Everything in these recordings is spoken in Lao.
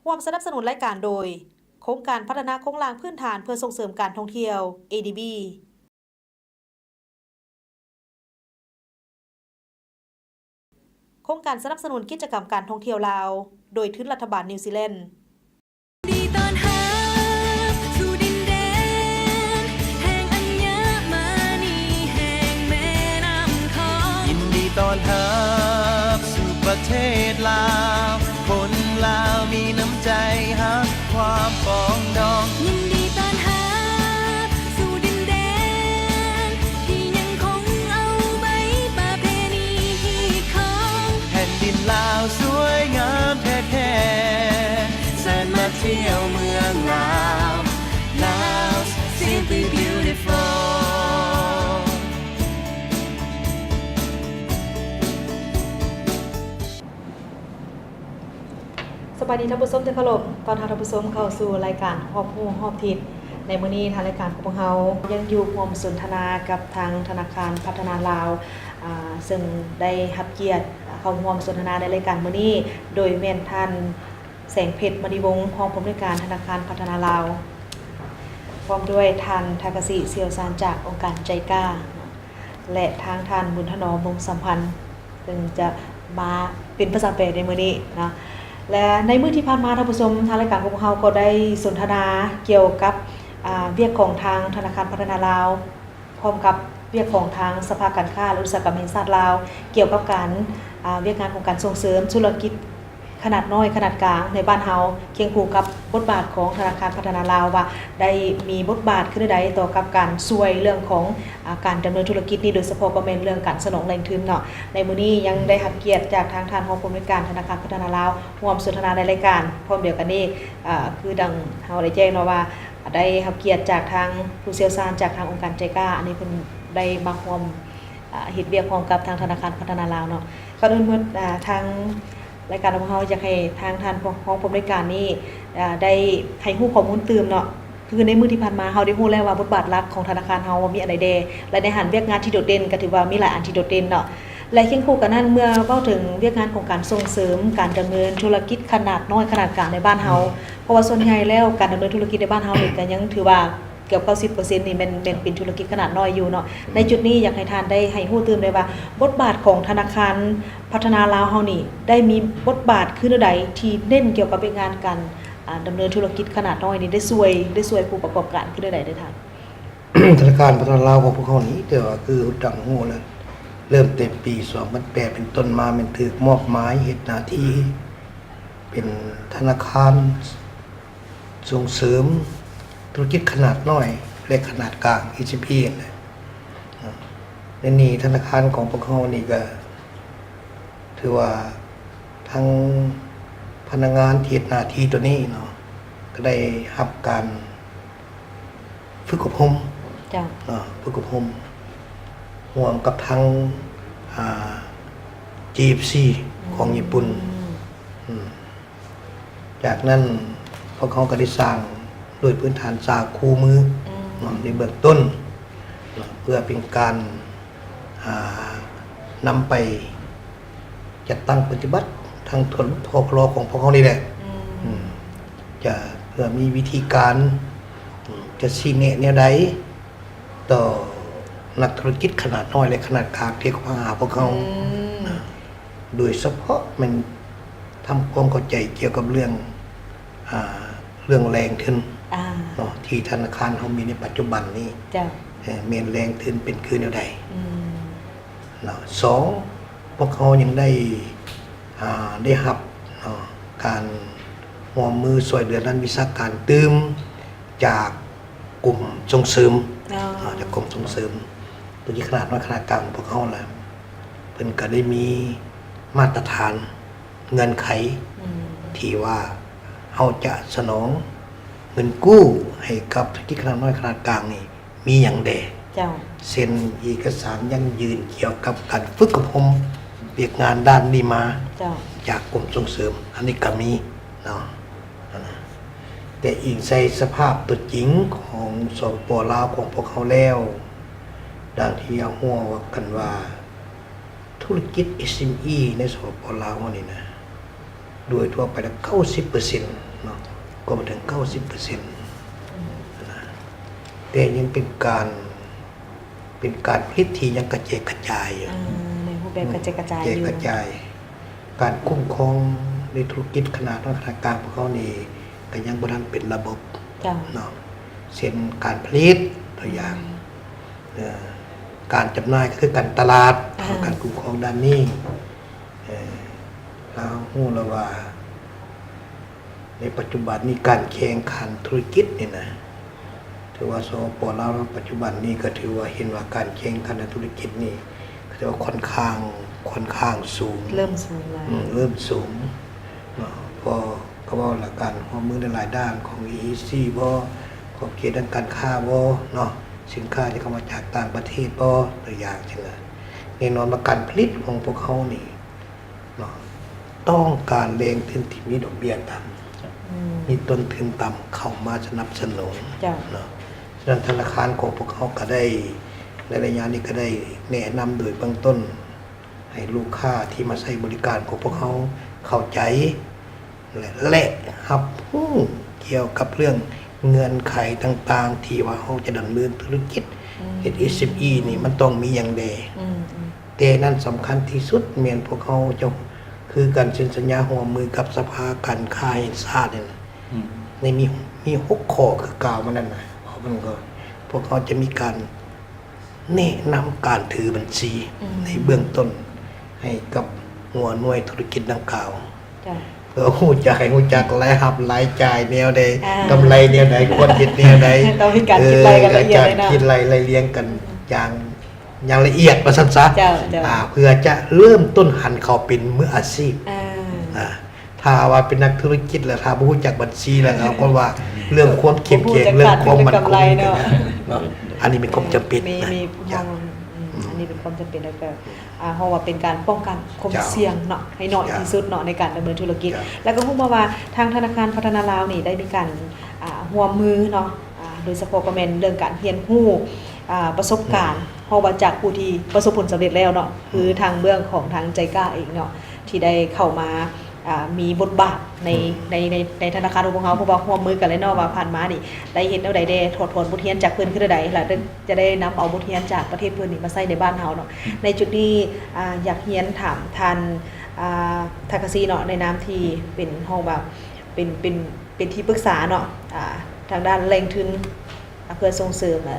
ຮ່ວມສະໜັບສະໜູນລາຍການໂດຍ ໂຄງການພັດທະນາໂຄງລ່າງພື້ນຖານເພື່ອສົ່ງເສີມການທ່ອງທ່ຽວ ເອດີບີ. ໂຄງການສະໜັບສະໜູນກິດຈະກຳການທ່ອງທ່ຽວລາວ ໂດຍທຶນລັດຖະບານນິວຊີແລນ. ຍິນດີຕ້ອນຮັບສູ່ດິນແດນແຫ່ງອັນຍະມະນີ ແຫ່ງແມ່ນ້ຳຂອງ. ຍິນດີຕ້ອນຮັບສູ່ປະເທດລາວ ຄົນລາວມີນ້ຳໃຈຮັກຄວາມປອງດອງ. ຍິນດີຕ້ອນຮັບສູ່ດິນແດນ ທີ່ຍັງຄົງເອົາໃບປະເພນີຮີດຄອງ. ແຜ່ນດິນລາວສວຍງາມແທ້ໆ ເຊີນມາທ່ຽວເມືອງລາວ Laos simply beautiful. ສະບາຍດີທ່ານຜູ້ຊົມທີ່ເຄົາລົບ, ຕ້ອນຮັບທ່ານຜູ້ຊົມເຂົ້າສູ່ລາຍການຮອບຮູ້ຮອບທິດ. ໃນມື້ນີ້ທາງລາຍການຂອງພວກເຮົາຍັງຢູ່ຮ່ວມສົນທະນາກັບທາງທະນາຄານພັດທະນາລາວ, ອາ, ເຊິ່ງໄດ້ຮັບກຽດເຂົ້າຮ່ວມສົນທະນາໃນລາຍການມື້ນີ້ ໂດຍແມ່ນທ່ານ ແສງເພັດ ມະນີວົງ ຮອງຜູ້ອຳນວຍການທະນາຄານພັດທະນາລາວ, ພ້ອມດ້ວຍທ່ານ ທາກາຊິ ຊ່ຽວຊານຈາກອົງການໄຈກາ ແລະ ທາງທ່ານ ບຸນຖະໜອມ ວົງສຳພັນ ເຊິ່ງຈະມາເປັນພາສາແປໃນມື້ນີ້ເນາະ. ແລະ ໃນມື້ທີ່ຜ່ານມາ ທ່ານຜູ້ຊົມ, ທາງລາຍການຂອງພວກເຮົາກໍໄດ້ສົນທະນາກ່ຽວກັບ, ອາ, ວຽກຂອງທາງທະນາຄານພັດທະນາລາວ ພ້ອມກັບວຽກຂອງທາງສະພາການຄ້າ ແລະ ອຸດສາຫະກຳແຫ່ງຊາດລາວ ກ່ຽວກັບການ, ອາ, ວຽກງານຂອງການສົ່ງເສີມທຸລະກິດຂະໜາດນ້ອຍ, ຂະໜາດກາງໃນບ້ານເຮົາ, ຄຽງຄູ່ກັບບົດບາດຂອງທະນາຄານພັດທະນາລາວ ວ່າໄດ້ມີບົດບາດຄືແນວໃດຕໍ່ກັບການຊ່ວຍເລື່ອງຂອງ, ອາ, ການດຳເນີນທຸລະກິດນີ້, ໂດຍສະເພາະກໍແມ່ນເລື່ອງການສະໜອງແຫຼ່ງທຶນເນາະ. ໃນມື້ນີ້ຍັງໄດ້ຮັບກຽດຈາກທາງທ່ານຮອງຜູ້ອຳນວຍການທະນາຄານພັດທະນາລາວ ຮ່ວມສົນທະນາໃນລາຍການ. ພ້ອມດຽວກັນນີ້, ອາ, ຄືດັ່ງເຮົາໄດ້ແຈ້ງເນາະວ່າ ໄດ້ຮັບກຽດຈາກທາງຜູ້ຊ່ຽວຊານຈາກທາງອົງການໄຈກາ ອັນນີ້ເພິ່ນໄດ້ມາຮ່ວມ, ອາ, ເຮັດວຽກຮ່ວມກັບທາງທະນາຄານພັດທະນາລາວເນາະ. ກ່ອນອື່ນໝົດ, ອາ, ທາງລາຍການຂອງເຮົາຢາກໃຫ້ທາງທ່ານຮອງຜູ້ອຳນວຍການນີ້, ອາ, ໄດ້ໃຫ້ຮູ້ຂໍ້ມູນຕື່ມເນາະ. ຄືໃນມື້ທີ່ຜ່ານມາເຮົາໄດ້ຮູ້ແລ້ວວ່າບົດບາດຫຼັກຂອງທະນາຄານເຮົາວ່າມີອັນໃດແດ່ ແລະ ໃນຫັ້ນວຽກງານທີ່ໂດດເດັ່ນກໍຖືວ່າມີຫຼາຍອັນທີ່ໂດດເດັ່ນເນາະ. ແລະ ຄຽງຄູ່ກັນນັ້ນ ເມື່ອເວົ້າເຖິງວຽກງານຂອງການສົ່ງເສີມການດຳເນີນທຸລະກິດຂະໜາດນ້ອຍ, ຂະໜາດກາງໃນບ້ານເຮົາ, ເພາະວ່າສ່ວນໃຫຍ່ແລ້ວການດຳເນີນທຸລະກິດໃນບ້ານເຮົານີ້ກໍຍັງຖືວ່າເກືອບເກົ້າສິບເປີເຊັນນີ້ແມ່ນ, ແມ່ນເປັນທຸລະກິດຂະໜາດນ້ອຍຢູ່ເນາະ. ໃນຈຸດນີ້ຢາກໃຫ້ທ່ານໄດ້ໃຫ້ຮູ້ຕື່ມໄດ້ວ່າ ບົດບາດຂອງທະນາຄານພັດທະນາລາວເຮົານີ້ ໄດ້ມີບົດບາດຄືແນວໃດທີ່ເນັ້ນກ່ຽວກັບວຽກງານການ, ອາ, ດຳເນີນທຸລະກິດຂະໜາດນ້ອຍນີ້ ໄດ້ຊ່ວຍ, ໄດ້ຊ່ວຍຜູ້ປະກອບການຄືແນວໃດເດີທ່ານ? ທະນາຄານພັດທະນາລາວຂອງພວກເຮົານີ້ ແຕ່ວ່າຄືດັ່ງຮູ້ແລ້ວ ເລີ່ມແຕ່ປີສອງພັນແປດເປັນຕົ້ນມາ ແມ່ນຖືກມອບໝາຍເຮັດໜ້າທີ່ເປັນທະນາຄານສົ່ງເສີມທຸລະກິດຂະໜາດນ້ອຍ ແລະ ຂະໜາດກາງ ເອສເອັມອີ ຫັ້ນແຫຼະ. ໃນນີ້ທະນາຄານຂອງພວກເຮົານີ້ກໍຖືວ່າທັງພະນັກງານທີ່ເຮັດໜ້າທີ່ໂຕນີ້ເນາະ ກໍໄດ້ຮັບການ ຝຶກອົບຮົມ ເຈົ້າ ເນາະ, ຝຶກອົບຮົມຮ່ວມກັບທາງ, ອາ, ຈີເອັຟຊີ ຂອງຍີ່ປຸ່ນ. ອືມ ອືມ ຈາກນັ້ນພວກເຮົາກໍໄດ້ສ້າງດ້ວຍພື້ນຖານສາຄູ່ມື ອືມ ເນາະ ໃນເບື້ອງຕົ້ນ ເນາະ ເພື່ອເປັນການ, ອາ, ນຳໄປ ຈັດຕັ້ງປະຕິບັດທາງທົ່ວໂລກ ຂອງພວກເຮົານີ້ແຫຼະ. ອືມ ອືມ ຈະເພື່ອມີວິທີການ ອືມ ຈະຊີ້ແນະແນວໃດຕໍ່ນັກທຸລະກິດຂະໜາດນ້ອຍ ແລະ ຂະໜາດກາງທີ່ເຂົ້າມາຫາພວກເຮົາ. ອືມ ໂດຍສະເພາະແມ່ນທຳຄວາມເຂົ້າໃຈກ່ຽວກັບເລື່ອງ, ອາ, ເລື່ອງແຫຼ່ງທຶນ ອາ ເນາະ ທີ່ທະນາຄານເຮົາມີໃນປັດຈຸບັນນີ້. ເຈົ້າ ເອີ ແມ່ນແຫຼ່ງທຶນເປັນຄືແນວໃດ? ອືມ ເນາະ. ສອງ ພວກເຮົາຍັງໄດ້, ອາ, ໄດ້ຮັບ, ເນາະ, ການຮ່ວມມືຊ່ວຍເຫຼືອດ້ານວິຊາການຕື່ມຈາກກົມສົ່ງເສີມ, ອໍ ອາ, ຈາກກົມສົ່ງເສີມທຸລະກິດຂະໜາດນ້ອຍຂະໜາດກາງຂອງພວກເຮົາລະ ເພິ່ນກໍໄດ້ມີມາດຕະຖານ ເງື່ອນໄຂ ອືມ ທີ່ວ່າເຮົາຈະສະໜອງເງິນກູ້ໃຫ້ກັບທຸລະກິດຂະໜາດນ້ອຍຂະໜາດກາງນີ້ມີຫຍັງແດ່? ເຈົ້າ ເຊັ່ນ ເອກະສານຢັ້ງຢືນກ່ຽວກັບການຝຶກອົບຮົມວຽກງານດ້ານນີ້ມາ ເຈົ້າ ຈາກກົມສົ່ງເສີມ ອັນນີ້ກໍມີເນາະ. ແຕ່ອີງໃສ່ສະພາບຕົວຈິງຂອງ ສປປ ລາວ ຂອງພວກເຮົາແລ້ວ ດັ່ງທີ່ເຮົາຮູ້ກັນວ່າ ທຸລະກິດ ເອສເອັມອີ ໃນ ສປປ ລາວ ເຮົານີ້ນະ ໂດຍທົ່ວໄປແລ້ວ ເກົ້າສິບເປີເຊັນ ເນາະ ກວ່າມາເຖິງເກົ້າສິບເປີເຊັນນະ ແຕ່ຍັງເປັນການ ເປັນການຜະລິດທີ່ຍັງກະແຈກກະຈາຍຢູ່ ອ່າ ໃນຮູບແບບກະແຈກກະຈາຍ ແຈກກະຈາຍຢູ່. ການຄຸ້ມຄອງໃນທຸລະກິດຂະໜາດນ້ອຍຂະໜາດກາງພວກເຮົານີ້ ກະຍັງບໍ່ທັນເປັນລະບົບ ເຈົ້າ ເນາະ ເຊັ່ນ ການຜະລິດ ຕົວຢ່າງ ອືມ ເອີ ການຈຳໜ່າຍ ກະຄືການຕະຫຼາດ ອ່າ ເຮົາການຄຸ້ມຄອງດ້ານນີ້ ເອີ ເຮົາຮູ້ແລ້ວວ່າ ໃນປັດຈຸບັນນີ້ການແຂ່ງຂັນທຸລະກິດນີ້ນະ ຖືວ່າ ສປປ ລາວ ປັດຈຸບັນນີ້ກະຖືວ່າເຫັນວ່າການແຂ່ງຂັນທາງທຸລະກິດນີ້ ກະຖືວ່າຂ້ອນຂ້າງ ຂ້ອນຂ້າງສູງ ເລີ່ມສູງແລ້ວ ອືມ ເລີ່ມສູງເນາະ ເພາະກະເວົ້າລະ ການຮ່ວມມືຫຼາຍໆດ້ານຂອງ ເອ ອີ ຊີ ບໍ ຂອບເຂດດ້ານການຄ້າບໍເນາະ ສິນຄ້າທີ່ເຂົ້າມາຈາກຕ່າງປະເທດບໍ ຕົວຢ່າງຊີ້ນະ ແນ່ນອນວ່າການຜະລິດຂອງພວກເຮົານີ້ ເນາະ ຕ້ອງການແຫຼ່ງທຶນທີ່ມີດອກເບ້ຍຕ່ຳ ເຈົ້າ ອືມ ມີຕົ້ນທຶນຕ່ຳເຂົ້າມາສະໜັບສະໜູນ ເຈົ້າ ເນາະ. ສະນັ້ນ ທະນາຄານຂອງພວກເຮົາກະໄດ້ ໃນໄລຍະນີ້ກະໄດ້ແນະນຳໂດຍເບື້ອງຕົ້ນ ໃຫ້ລູກຄ້າທີ່ມາໃຊ້ບໍລິການຂອງພວກເຮົາເຂົ້າໃຈ ແລະ ແລະ ຮັບຮູ້ກ່ຽວກັບເລື່ອງເງື່ອນໄຂຕ່າງໆ ທີ່ວ່າເຮົາຈະດຳເນີນທຸລະກິດ ອືມ ເຮັດ ເອສເອັມອີ ນີ້ ມັນຕ້ອງມີຫຍັງແດ່ ອືມໆ ແຕ່ນັ້ນສຳຄັນທີ່ສຸດແມ່ນພວກເຮົາຈະຄືການເຊັນສັນຍາຮ່ວມມືກັບສະພາການຄ້າແຫ່ງຊາດນີ້ນະ ອືມ ໃນມີ ມີຫົກຂໍ້ຄືກ່າວມານັ້ນນະ ເພາະມັນກໍ ພວກເຮົາຈະມີການແນະນຳການຖືບັນຊີ ອືມ ໃນເບື້ອງຕົ້ນໃຫ້ກັບຫົວໜ່ວຍທຸລະກິດດັ່ງກ່າວ ເຈົ້າ ເພື່ອຮູ້ຈັກ ໃຫ້ຮູ້ຈັກລາຍຮັບລາຍຈ່າຍແນວໃດ ອ່າ ກຳໄລແນວໃດ ຄວນເຮັດແນວໃດ ຕ້ອງມີການຄິດໄລ່ກັນລະອຽດເລີຍເນາະ ຄິດໄລ່ໄລ່ລຽງກັນ ອືມ ຢ່າງ ຢ່າງລະອຽດວ່າຊັ້ນຊະ ເຈົ້າ ເຈົ້າ ອ່າ ເພື່ອຈະເລີ່ມຕົ້ນຫັນເຂົ້າເປັນມືອາຊີບ ອ່າ ອ່າ ຖ້າວ່າເປັນນັກທຸລະກິດແລ້ວ ຖ້າບໍ່ຮູ້ຈັກບັນຊີແລ້ວ ເຮົາກໍວ່າເລື່ອງຄວາມເຂັ້ມແຂງ ເລື່ອງຄວາມໝັ້ນຄົງ ເນາະ ອັນນີ້ເປັນຄວາມຈຳເປັນ ມີ ນະ ມີ ເຈົ້າ ອືມ ອັນນີ້ເປັນຄວາມຈຳເປັນ ແລ້ວກໍ ອ່າ ເຮົາວ່າເປັນການປ້ອງກັນຄວາມ ເຈົ້າ ສ່ຽງເນາະ ໃຫ້ໜ້ອຍ ເຈົ້າ ທີ່ສຸດເນາະ ໃນການດຳເນີນທຸລະກິດ ເຈົ້າ ແລ້ວກໍຮູ້ມາວ່າທາງທະນາຄານພັດທະນາລາວນີ້ໄດ້ມີການ ອ່າ ຮ່ວມມືເນາະ ອ່າ ໂດຍສະເພາະກໍແມ່ນເລື່ອງການຮຽນຮູ້ ອ່າ ປະສົບການ ອືມ ເຮົາວ່າຈາກຜູ້ທີ່ປະສົບຜົນສຳເລັດແລ້ວເນາະ ອືມ ຄືທາງເບື້ອງຂອງທາງໄຈກາເອງເນາະ ທີ່ໄດ້ເຂົ້າມາ ອ່າ ມີບົດບາດໃນ ອືມ ໃນ ໃນ ໃນທະນາຄານຂອງພວກເຮົາ ເພາະວ່າຮ່ວມມືກັນແລ້ວເນາະ ວ່າຜ່ານມານີ້ໄດ້ເຮັດແນວໃດແດ່ ຖອດຖອນບົດຮຽນຈາກເພິ່ນຄືແນວໃດ ແລະ ຈະໄດ້ນຳເອົາບົດຮຽນຈາກປະເທດເພິ່ນນີ້ມາໃຊ້ໃນບ້ານເຮົາເນາະ ອືມ ໃນຈຸດນີ້ ອ່າ ຢາກຮຽນຖາມທ່ານ ອ່າ ທາກາຊີເນາະ ໃນນາມທີ່ເປັນຮອງ ວ່າເປັນ ເປັນ ເປັນທີ່ປຶກສາເນາະ ອ່າ ທາງດ້ານແຫຼ່ງທຶນ ອ່າ ເພື່ອສົ່ງເສີມ ເອີ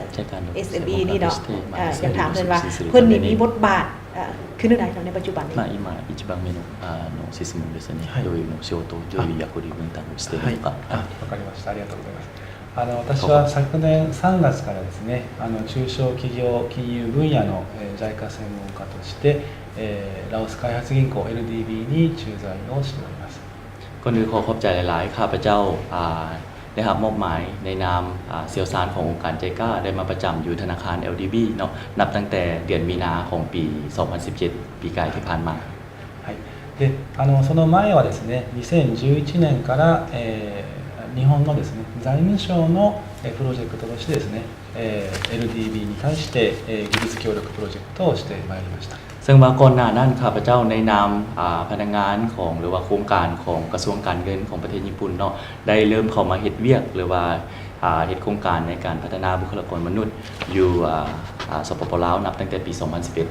ເອັສເອັມອີ ນີ້ເນາະ ເອີ ຢາກຖາມເພິ່ນວ່າ ເພິ່ນນີ້ມີບົດບາດ ເອີ ຄືແນວໃດເນາະໃນປັດຈຸບັນນີ້? まあ、今、一番目の、あの、質問ですね。はい。どういうのお仕事、どういう役割分担をしているのか。はい。あ、わかりました。ありがとうございます。あの、私は昨年さんがつからですね、あの、中小企業金融分野の、えー、ジャイカ 専門家として、えー、ラオス開発銀行 エルディービー に駐在をしております。 ກ່ອນອື່ນຂໍຂອບໃຈຫຼາຍໆ ຂ້າພະເຈົ້າ ອ່າ ໄດ້ຮັບມອບໝາຍໃນນາມ ອ່າ ຊ່ຽວຊານຂອງອົງການໄຈກາ ໄດ້ມາປະຈຳຢູ່ທະນາຄານ ແອລດີບີ ເນາະ ນັບຕັ້ງແຕ່ເດືອນມີນາຂອງປີສອງພັນສິບເຈັດ ປີກາຍທີ່ຜ່ານມາ. はい。で、あの、その前はですね、にせんじゅういちねんから、えー、日本のですね、財務省の、えー、プロジェクトとしてですね、えー、エルディービー に対して、えー、技術協力プロジェクトをしてまいりました。 ເຊິ່ງວ່າກ່ອນໜ້ານັ້ນ ຂ້າພະເຈົ້າໃນນາມ ອ່າ ພະນັກງານຂອງ ຫຼືວ່າໂຄງການຂອງກະຊວງການເງິນຂອງປະເທດຍີ່ປຸ່ນເນາະ ໄດ້ເລີ່ມເຂົ້າມາເຮັດວຽກ ຫຼືວ່າ ອ່າ ເຮັດໂຄງການໃນການພັດທະນາບຸກຄະລາກອນມະນຸດຢູ່ ອ່າ ອ່າ ສປປ ລາວ ນັບຕັ້ງແຕ່ປີສອງພັນສິບເອັດ.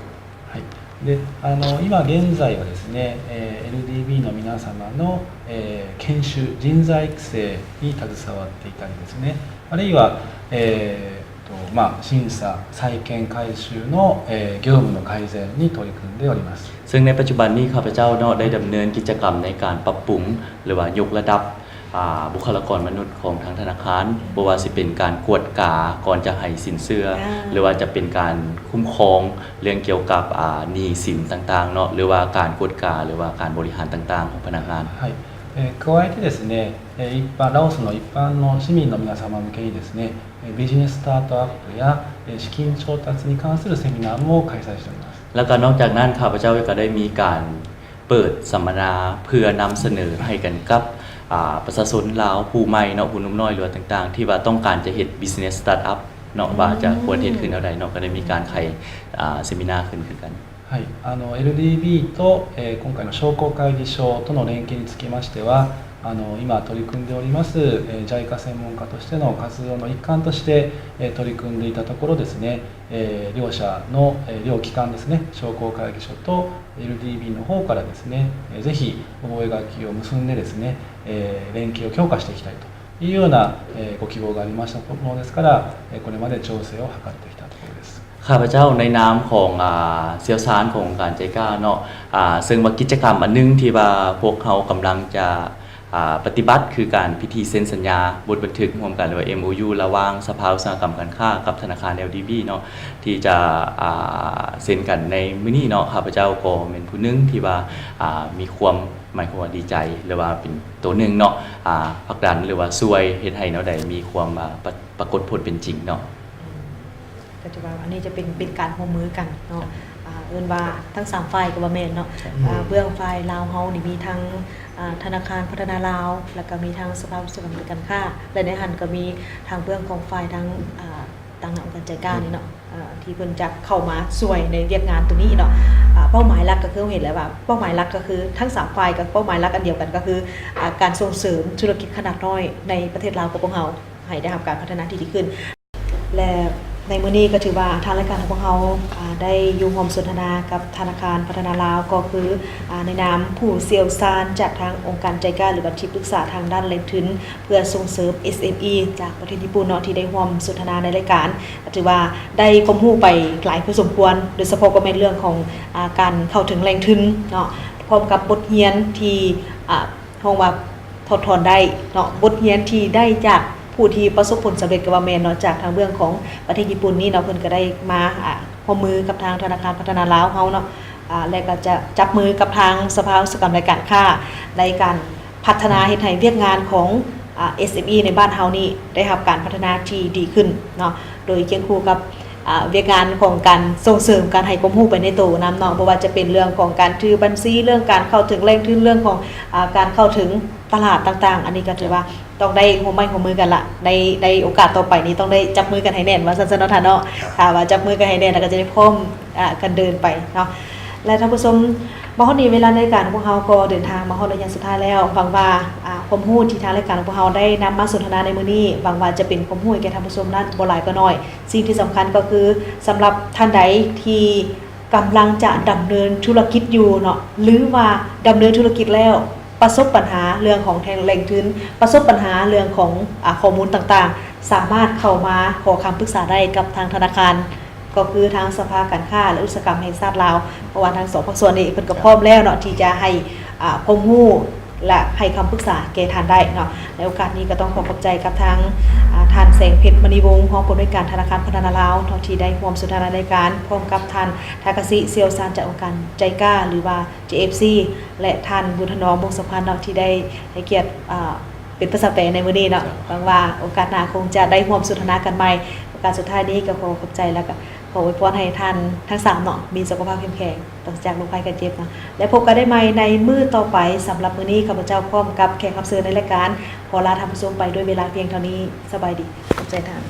はい。で、あの、今現在はですね、えー、エルディービー の皆様の、えー、研修、人材育成に携わっていたりですね、あるいは、えー と、まあ、審査、債券回収の、えー、業務の改善に取り組んでおります。 ເຊິ່ງໃນປັດຈຸບັນນີ້ ຂ້າພະເຈົ້າເນາະ ໄດ້ດຳເນີນກິດຈະກຳໃນການປັບປຸງ ຫຼືວ່າຍົກລະດັບ ອ່າ ບຸກຄະລາກອນມະນຸດຂອງທາງທະນາຄານ ບໍ່ວ່າຊິເປັນການກວດກາກ່ອນຈະໃຫ້ສິນເຊື່ອ ອ່າ ຫຼືວ່າຈະເປັນການຄຸ້ມຄອງເລື່ອງກ່ຽວກັບ ອ່າ ໜີ້ສິນຕ່າງໆເນາະ ຫຼືວ່າການກວດກາ ຫຼືວ່າການບໍລິຫານຕ່າງໆຂອງພະນັກງານ. はい。えー、加えてですね、えー、一般、ラオスの一般の市民の皆様向けにですね、えー、ビジネススタートアップや、えー、資金調達に関するセミナーも開催しております。 ແລ້ວກໍນອກຈາກນັ້ນ ຂ້າພະເຈົ້າກໍໄດ້ມີການເປີດສຳມະນາເພື່ອນຳສະເໜີໃຫ້ກັນກັບ ອ່າ ປະຊາຊົນລາວຜູ້ໃໝ່ເນາະ ຜູ້ໜຸ່ມນ້ອຍ ຫຼືວ່າຕ່າງໆ ທີ່ວ່າຕ້ອງການຈະເຮັດ business startup ເນາະ ອືມ ວ່າຈະຄວນເຮັດຄືແນວໃດເນາະ ກໍໄດ້ມີການໄຂ ອ່າ ເຊມິນາຂຶ້ນຄືກັນ. はい、あの、エルディービー と、えー、今回の商工会議所との連携につきましては、あの、今取り組んでおります、えー、JICA 専門家としての活動の一環として、えー、取り組んでいたところですね、えー、両社の、えー、両機関ですね、商工会議所と エルディービー の方からですね、えー、ぜひ覚書を結んでですね、えー、連携を強化していきたいというような、えー、ご希望がありましたものですから、えー、これまで調整を図ってきたところです。 ຂ້າພະເຈົ້າໃນນາມຂອງ ອາ ຊ່ຽວຊານຂອງອົງການ JICA ເນາະ ອາ ເຊິ່ງວ່າກິດຈະກຳອັນໜຶ່ງທີ່ວ່າພວກເຮົາກຳລັງຈະ ອາ ປະຕິບັດ ຄືການພິທີເຊັນສັນຍາບົດບັນທຶກຮ່ວມກັນ ຫຼືວ່າ ເອັມໂອຢູ ລະຫວ່າງສະພາອຸດສາຫະກຳການຄ້າກັບທະນາຄານ ແອລດີບີ ເນາະ ທີ່ຈະ ອາ ເຊັນກັນໃນມື້ນີ້ເນາະ. ຂ້າພະເຈົ້າກໍແມ່ນຜູ້ໜຶ່ງທີ່ວ່າ ອາ ມີຄວາມ ໝາຍຄວາມວ່າດີໃຈ ຫຼືວ່າເປັນໂຕໜຶ່ງເນາະ ອາ ຜັກດັນ ຫຼືວ່າຊ່ວຍເຮັດໃຫ້ແນວໃດມີຄວາມ ອາ ປະ ປາກົດຜົນເປັນຈິງເນາະ. ອືມ ກໍຖືວ່າອັນນີ້ຈະເປັນ ເປັນການຮ່ວມມືກັນເນາະ ເອີ້ນວ່າທັງສາມຝ່າຍກໍວ່າແມ່ນເນາະ. ອາ ເບື້ອງຝ່າຍລາວເຮົານີ້ມີທັງ ອາ ທະນາຄານພັດທະນາລາວ ແລ້ວກໍມີທັງສະພາອຸດສາຫະກຳການຄ້າ ແລະ ໃນຫັ້ນກໍມີທາງເບື້ອງຂອງຝ່າຍທາງ ອາ ທາງອົງການ JICA ນີ້ເນາະ ເອີ ທີ່ເພິ່ນຈະເຂົ້າມາຊ່ວຍໃນວຽກງານຕົວນີ້ເນາະ. ອາ ເປົ້າໝາຍຫຼັກກໍຄືເຮົາເຫັນແລ້ວວ່າ ເປົ້າໝາຍຫຼັກກໍຄືທັງສາມຝ່າຍກໍເປົ້າໝາຍຫຼັກອັນດຽວກັນ ກໍຄື ອາ ການສົ່ງເສີມທຸລະກິດຂະໜາດນ້ອຍໃນປະເທດລາວຂອງພວກເຮົາ ໃຫ້ໄດ້ຮັບການພັດທະນາທີ່ດີຂຶ້ນ ແລະ ໃນມື້ນີ້ກໍຖືວ່າທາງລາຍການຂອງພວກເຮົາ ອາ ໄດ້ຢູ່ຮ່ວມສົນທະນາກັບທະນາຄານພັດທະນາລາວ ກໍຄື ອາ ໃນນາມຜູ້ຊ່ຽວຊານຈາກທາງອົງການ JICA ຫຼືວ່າທີ່ປຶກສາທາງດ້ານແຫຼ່ງທຶນ ເພື່ອສົ່ງເສີມ ເອສເອັມອີ ຈາກປະເທດຍີ່ປຸ່ນເນາະ ທີ່ໄດ້ຮ່ວມສົນທະນາໃນລາຍການ ກໍຖືວ່າໄດ້ຄວາມຮູ້ໄປຫຼາຍພໍສົມຄວນ ໂດຍສະເພາະກໍແມ່ນເລື່ອງຂອງ ອາ ການເຂົ້າເຖິງແຫຼ່ງທຶນເນາະ ພ້ອມກັບບົດຮຽນທີ່ ອາ ເຮົາວ່າຖອດຖອນໄດ້ເນາະ ບົດຮຽນທີ່ໄດ້ຈາກຜູ້ທີ່ປະສົບຜົນສຳເລັດກໍວ່າແມ່ນເນາະ ຈາກທາງເບື້ອງຂອງປະເທດຍີ່ປຸ່ນນີ້ເນາະ ເພິ່ນກໍໄດ້ມາ ອາ ຮ່ວມມືກັບທາງທະນາຄານພັດທະນາລາວເຮົາເນາະ ອາ ແລະ ກໍຈະຈັບມືກັບທາງສະພາອຸດສາຫະກຳ ແລະ ການຄ້າ ໃນການ ພັດທະນາເຮັດໃຫ້ວຽກງານຂອງ ອາ ເອສເອັມອີ ໃນບ້ານເຮົານີ້ໄດ້ຮັບການພັດທະນາທີ່ດີຂຶ້ນເນາະ ໂດຍຄຽງຄູ່ກັບ ອາ ວຽກງານຂອງການສົ່ງເສີມການໃຫ້ຄວາມຮູ້ໄປໃນໂຕນຳເນາະ ບໍ່ວ່າຈະເປັນເລື່ອງຂອງການຖືບັນຊີ ເລື່ອງການເຂົ້າເຖິງແຫຼ່ງທຶນ ເລື່ອງຂອງ ອາ ການເຂົ້າເຖິງຕະຫຼາດຕ່າງໆ ອັນນີ້ກໍຖືວ່າຕ້ອງໄດ້ຮ່ວມໄມ້ຮ່ວມມືກັນລະ ໃນ ໃນໂອກາດຕໍ່ໄປນີ້ຕ້ອງໄດ້ຈັບມືກັນໃຫ້ແໜ້ນ ວ່າຊັ້ນຊະເນາະທ່ານເນາະ. ຖ້າວ່າຈັບມືກັນໃຫ້ແໜ້ນ ລະກໍຈະໄດ້ພ້ອມ ອາ ກັນເດີນໄປເນາະ ແລະ ທ່ານຜູ້ຊົມ ມາຮອດນີ້ເວລາໃນການຂອງພວກເຮົາກໍເດີນທາງມາຮອດໄລຍະສຸດທ້າຍແລ້ວ. ຫວັງວ່າ ອາ ຄວາມຮູ້ທີ່ທາງລາຍການຂອງພວກເຮົາໄດ້ນຳມາສົນທະນາໃນມື້ນີ້ ຫວັງວ່າຈະເປັນຄວາມຮູ້ໃຫ້ແກ່ທ່ານຜູ້ຊົມນັ້ນບໍ່ຫຼາຍກໍໜ້ອຍ. ສິ່ງທີ່ສຳຄັນກໍຄື ສຳລັບທ່ານໃດທີ່ກຳລັງຈະດຳເນີນທຸລະກິດຢູ່ເນາະ ຫຼືວ່າດຳເນີນທຸລະກິດແລ້ວ ປະສົບບັນຫາເລື່ອງຂອງແຫຼ່ງທຶນ ປະສົບບັນຫາເລື່ອງຂອງ ອາ ຂໍ້ມູນຕ່າງໆ ສາມາດເຂົ້າມາຂໍຄຳປຶກສາໄດ້ກັບທາງທະນາຄານ ກໍຄືທາງສະພາການຄ້າ ແລະ ອຸດສາຫະກຳແຫ່ງຊາດລາວ ເພາະວ່າທັງສອງພາກສ່ວນນີ້ເພິ່ນກໍພ້ອມແລ້ວເນາະ ທີ່ຈະໃຫ້ ອາ ຄວາມຮູ້ ແລະ ໃຫ້ຄຳປຶກສາແກ່ທ່ານໄດ້ເນາະ. ໃນໂອກາດນີ້ກໍຕ້ອງຂໍຂອບໃຈກັບທາງ ອາ ທ່ານ ແສງເພັດ ມະນີວົງ ຮອງຜູ້ອຳນວຍການທະນາຄານພັດທະນາລາວເນາະ ທີ່ໄດ້ຮ່ວມສົນທະນາໃນການ ພ້ອມກັບທ່ານ ທາກາຊິ ຊ່ຽວຊານຈາກອົງການ JICA ຫຼືວ່າ ເຈເອັຟຊີ ແລະ ທ່ານ ບຸນຖະນອມ ວົງສຳພັນເນາະ ທີ່ໄດ້ໃຫ້ກຽດ ອາ ເປັນພາສາແປໃນມື້ນີ້ເນາະ. ຫວັງວ່າໂອກາດໜ້າຄົງຈະໄດ້ຮ່ວມສົນທະນາກັນໃໝ່. ໂອກາດສຸດທ້າຍນີ້ກໍຂໍຂອບໃຈ ແລ້ວກໍຂໍອວຍພອນໃຫ້ທ່ານທັງສາມເນາະ ມີສຸຂະພາບເຂັ້ມແຂງ ປາສະຈາກໂລກໄພໄຂ້ເຈັບເນາະ ແລະ ພົບກັນໄດ້ໃໝ່ໃນມື້ຕໍ່ໄປ. ສຳລັບມື້ນີ້ ຂ້າພະເຈົ້າພ້ອມກັບແຂກຮັບເຊີນໃນລາຍການ ຂໍລາທ່ານຜູ້ຊົມໄປດ້ວຍເວລາພຽງເທົ່ານີ້. ສະບາຍດີ. ຂອບໃຈທ່ານ.